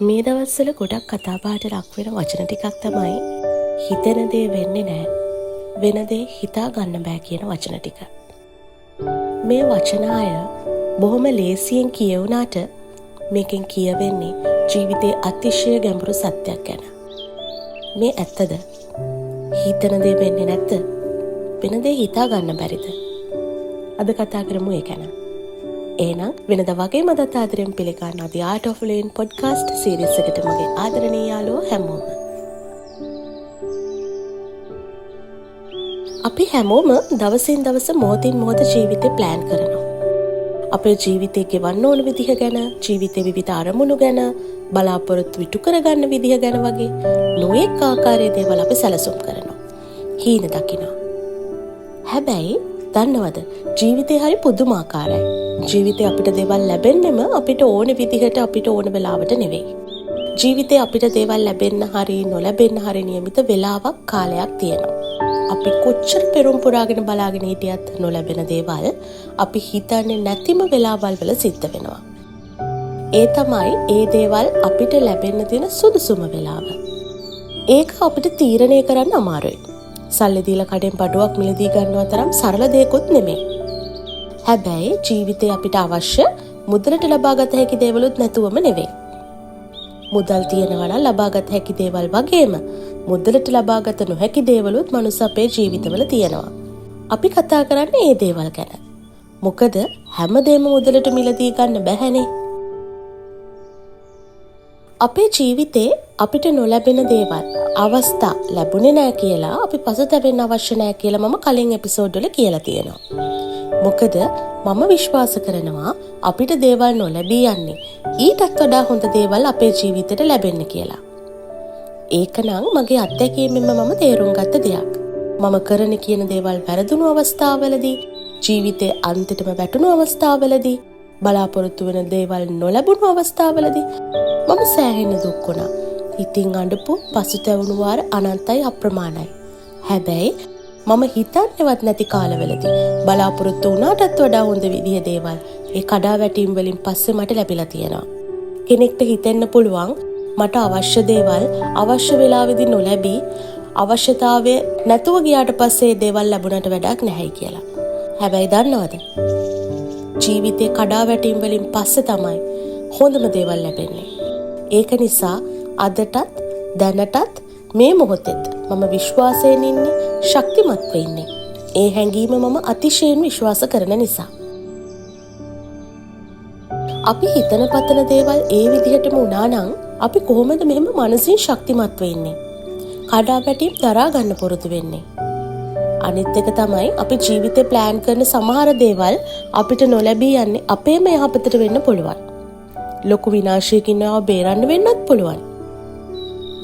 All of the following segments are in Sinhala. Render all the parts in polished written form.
මේ දවස්වල ගොඩක් කතා බහට ලක් වෙන වචන ටිකක් තමයි හිතෙන දේ වෙන්නේ නෑ, වෙන දේ හිතා ගන්න බෑ කියන වචන ටික. මේ වචන අය බොහොම ලේසියෙන් කියවුනාට මේකෙන් කියවෙන්නේ ජීවිතයේ අතිශය ගැඹුරු සත්‍යයක් ගැන. මේ ඇත්තද? හිතන දේ වෙන්නේ නැද්ද? වෙන දේ හිතා ගන්න බැරිද? අද කතා කරමු ඒ ගැන. එහෙනම් වෙනද වගේම අදත් ආදරෙන් පිළිගන්නවා The Art of Living podcast series එකට මගේ ආදරණීය යාළුවෝ හැමෝම. අපි හැමෝම දවසින් දවස මොහොතින් මොහොත ජීවිතේ ප්ලෑන් කරනවා. අපේ ජීවිතේ ගෙවන්න ඕන විදිහ ගැන, ජීවිතේ විවිධ අරමුණු ගැන, බලාපොරොත්තු ඉටු කරගන්න විදිහ ගැන වගේ නොයෙක් ආකාරයේ දේවල් අපි සැලසුම් කරනවා. හීන දකිනවා. හැබැයි දන්නවද, ජීවිතේ හරි පුදුමාකාරයි. ජීවිතේ අපිට දේවල් ලැබෙන්නෙම අපිට ඕන විදිහට අපිට ඕන වෙලාවට නෙවෙයි. ජීවිතේ අපිට දේවල් ලැබෙන්න හරි නොලැබෙන්න හරි නියමිත වෙලාවක් කාලයක් තියෙනවා. අපි කොච්චර පෙරුම් පුරාගෙන බලාගෙන හිටියත් නොලැබෙන දේවල් අපි හිතන්නේ නැතිම වෙලාවල් වල සිද්ධ වෙනවා. ඒ තමයි ඒ දේවල් අපිට ලැබෙන්න තියෙන සුදුසුම වෙලාව. ඒක අපිට තීරණය කරන්න අමාරුයි. සල්ලි දීලා කඩෙන් බඩුවක් මිලදී ගන්නවා තරම් සරල දෙයක්වත් නෙමෙයි. හැබැයි ජීවිතේ අපිට අවශ්‍ය මුදලට ලබාගත හැකි දේවලුත් නැතුවම නෙවෙයි. මුදල් තියෙනවා නම් ලබාගත හැකි දේවල් වගේම මුදලට ලබාගත නොහැකි දේවලුත් මනුස්ස අපේ ජීවිතවල තියෙනවා. අපි කතා කරන්නේ ඒ දේවල් ගැන. මොකද හැමදේම මුදලට මිලදී ගන්න බැහැනේ. අපේ ජීවිතේ අපිට නොලැබෙන දේවල්, අවස්ථා ලැබුණේ නෑ කියලා අපි පසුතැවෙන්න අවශ්‍ය නෑ කියලා මම කලින් එපිසෝඩ් වල කියලා තියෙනවා. මොකද මම විශ්වාස කරනවා අපිට දේවල් නොලැබී යන්නේ ඊටත් වඩා හොඳ දේවල් අපේ ජීවිතේට ලැබෙන්න කියලා. ඒක නම් මගේ අත්දැකීමෙන්ම මම තේරුම් ගත්ත දෙයක්. මම කරන කියන දේවල් වැරදුණු අවස්ථාවලදී, ජීවිතේ අන්තිමටම වැටුණු අවස්ථාවලදී, බලාපොරොත්තු වෙන දේවල් නොලැබුණු අවස්ථාවලදී මම සෑහෙන දුක් වුණා. ඉතින් අඬපු පසුතැවුණු වාර අනන්තයි අප්‍රමාණයි. හැබැයි මම හිතන්නේවත් නැති කාලවලදී බලාපොරොත්තු වුණාටත් වඩා හොඳ විදිහ දේවල් ඒ කඩාවැටීම් වලින් පස්සේ මට ලැබිලා තියෙනවා. කෙනෙක්ට හිතෙන්න පුළුවන් මට අවශ්‍ය දේවල් අවශ්‍ය වෙලාවෙදී නොලැබී අවශ්‍යතාවය නැතුව ගියාට පස්සේ ඒ දේවල් ලැබුණාට වැඩක් නැහැයි කියලා. හැබැයි දන්නවද? ජීවිතේ කඩාවැටීම් වලින් පස්සේ තමයි හොඳම දේවල් ලැබෙන්නේ. ඒක නිසා අදටත් දැනටත් මේ මොහොතෙත් මම විශ්වාසයෙන් ඉන්නේ, ශක්තිමත්ව ඉන්නේ. ඒ හැඟීම මම අතිශයින් විශ්වාස කරන නිසා. අපි හිතන පතන දේවල් ඒ විදිහටම වුණා නම් අපි කොහොමද මෙහෙම මනසින් ශක්තිමත්ව ඉන්නේ? කඩාවැටීම් දරා ගන්න පුරුදු වෙන්නේ. අනිත් එක තමයි අපි ජීවිතේ ප්ලෑන් කරන සමහර දේවල් අපිට නොලැබී යන්නේ අපේම යහපතට වෙන්න පුළුවන්. ලොකු විනාශයකින් ඔයාව බේරන්න වෙන්නත් පුළුවන්.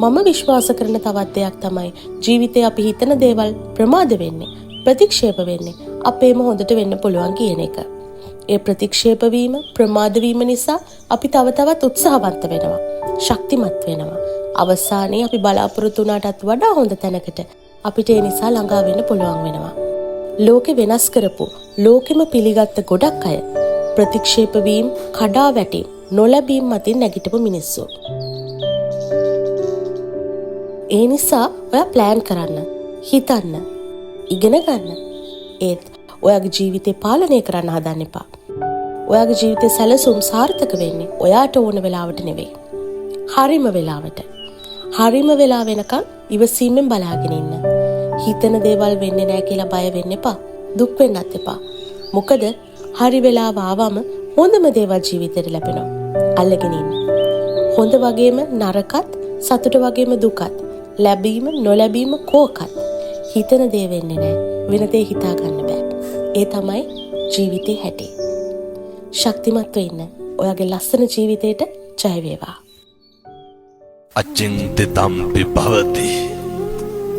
මම විශ්වාස කරන තවත් දෙයක් තමයි ජීවිතේ අපි හිතන දේවල් ප්‍රමාද වෙන්නේ, ප්‍රතික්ෂේප වෙන්නේ අපේම හොඳට වෙන්න පුළුවන් කියන එක. ඒ ප්‍රතික්ෂේප වීම, ප්‍රමාද වීම නිසා අපි තව තවත් උත්සාහවන්ත වෙනවා, ශක්තිමත් වෙනවා. අවසානයේ අපි බලාපොරොත්තු වුණාටත් වඩා හොඳ තැනකට අපිට ඒ නිසා ළඟා වෙන්න පුළුවන් වෙනවා. ලෝකෙ වෙනස් කරපු, ලෝකෙම පිළිගත්ත ගොඩක් අය ප්‍රතික්ෂේප වීම, කඩා වැටීම්, නොලැබීම් මතින් නැගිටපු මිනිස්සු. ඒ නිසා ඔයා ප්ලෑන් කරන්න, හිතන්න, ඉගෙන ගන්න. ඒත් ඔයාගේ ජීවිතේ පාලනය කරන්න හදන්න එපා. ඔයාගේ ජීවිතේ සැලසුම් සාර්ථක වෙන්නේ ඔයාට ඕන වෙලාවට නෙවෙයි. හරිම වෙලාවට. හරිම වෙලාව වෙනකන් ඉවසීමෙන් බලාගෙන ඉන්න. හිතන දේවල් වෙන්නේ නෑ කියලා බය වෙන්න එපා. දුක් වෙන්නත් එපා. මොකද හරි වෙලාව ආවම හොඳම දේවල් ජීවිතේට ලැබෙනවා. අල්ලගෙන ඉන්න. හොඳ වගේම නරකත්, සතුට වගේම දුකත්, ලැබීම නොලැබීම කෝකත් හිතන දේ වෙන්නේ නෑ. වෙන දේ හිතා ගන්න බෑ. ඒ තමයි ජීවිතේ හැටි. ශක්තිමත්ව ඉන්න. ඔයාගේ ලස්සන ජීවිතේට ජය වේවා. අචින්තිතම්පි භවති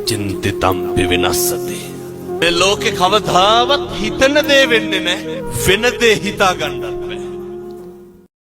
චින්තිතම්පි විනස්සති. මේ ලෝකේ කවදාවත් හිතන දේ වෙන්නේ නෑ, වෙන දේ හිතා ගන්න.